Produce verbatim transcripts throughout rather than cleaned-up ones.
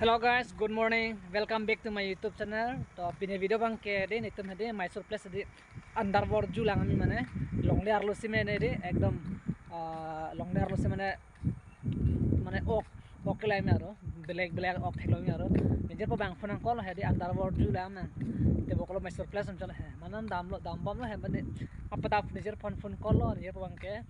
Hello guys, good morning. Welcome back to my YouTube channel. To pini video abangke dei, netum hedi Mysore Palace hedi underwater zoo lang ami mane longle arlo si mane dei ekdom, ah, longle arlo si mane, mane ok, ok kelai me aro, black black ok theklo me aro. Nijir po bang phone angkol hedi underwater zoo lang nang. Te bokolo Mysore Palace amchal he. Manam damlo, dambomlo he mane. Apa ta nijir phone phone call lo, nijir po abangke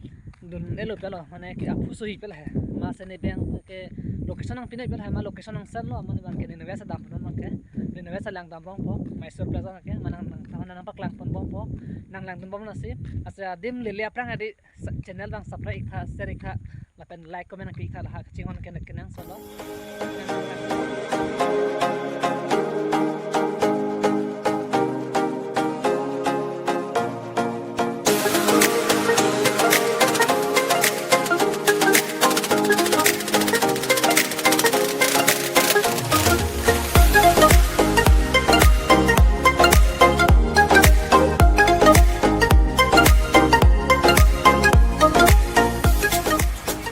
dun elo pelo, mane ke aphu sohi pelo he. Ma sene bang ke location nangpi noi pelo he, ma location nang send lo, mane abangke ne nave sa dam pon abangke. Ne nave sa lang dam rong po, Mysore Palace abangke, manang nang, nang, nang paklang pon bom po, nang langdun bom lasi. Asa adim lele aphrang hedi sa-, channel abang subscribe ik tha, share ik tha, lapen like, comment nangpi ik tha, lahai kachinghon ke ne kenangsot lo.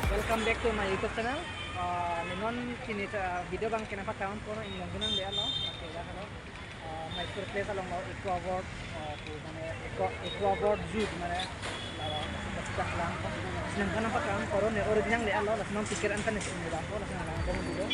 Welcome back to my YouTube channel. Ah, ne non pini ta video abangke nangpaklang pon, inglong gunang le alo. Okay, dah alo. Ah, Mysore Palace along lo, Eco World, ah, pu mane Eco, Eco World Zoo mane. Lalo, sudah lang. Senang kan nampak kan, koron ne original le alo, langsung tiket ankan ne sini dah, langsung lang koron dulu.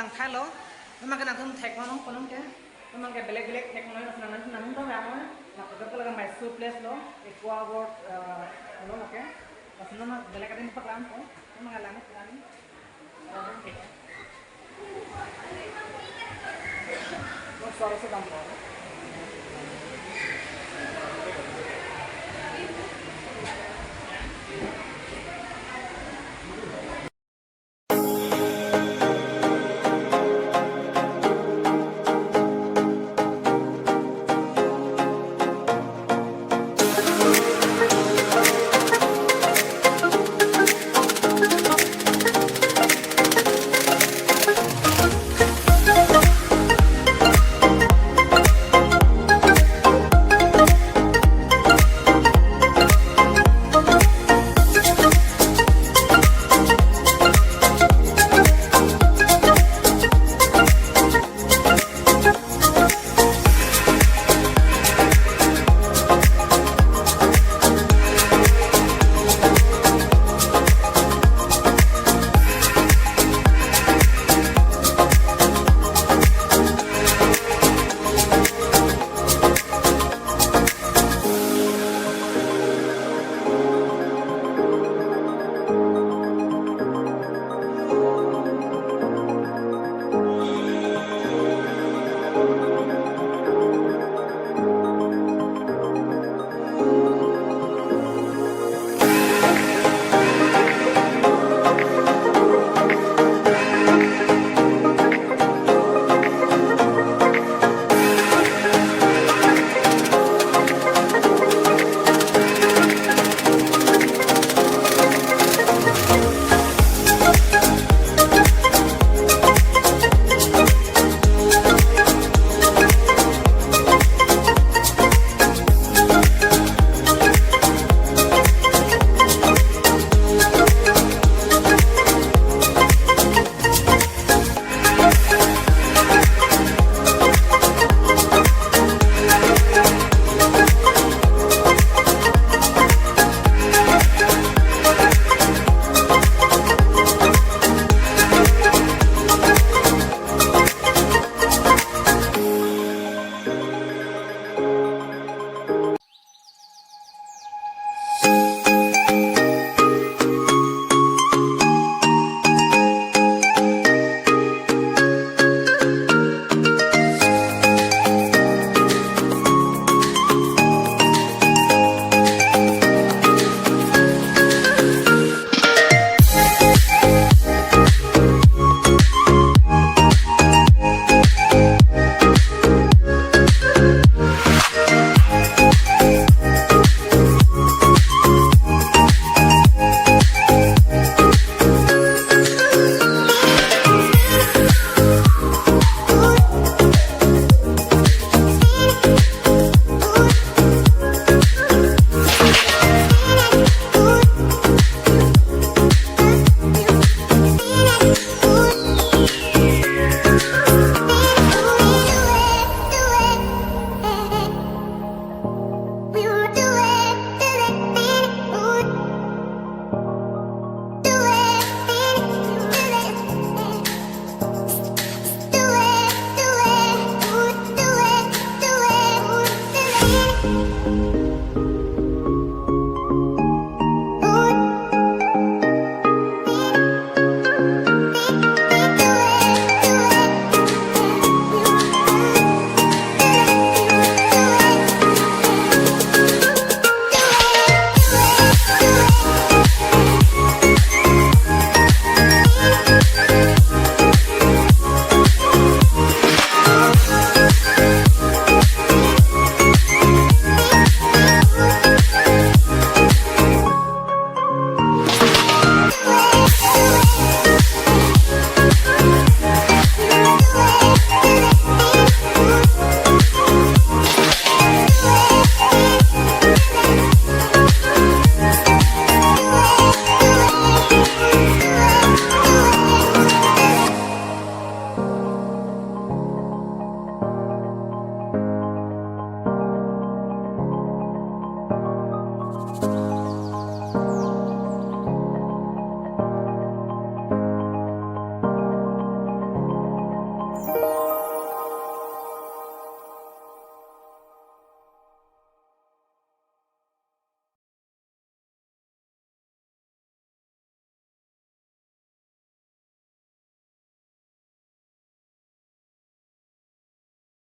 Hello, memang ke nangtum thek non konon ke, memang ke belek belek thek non, nang nang nang nang nang nang, nang kotor ke laga Mysore place lo, Aqua World, eh, lo oke, pas memang belek ada yang paklam ko, memang alam itu kami. Oh, suara sedang ko.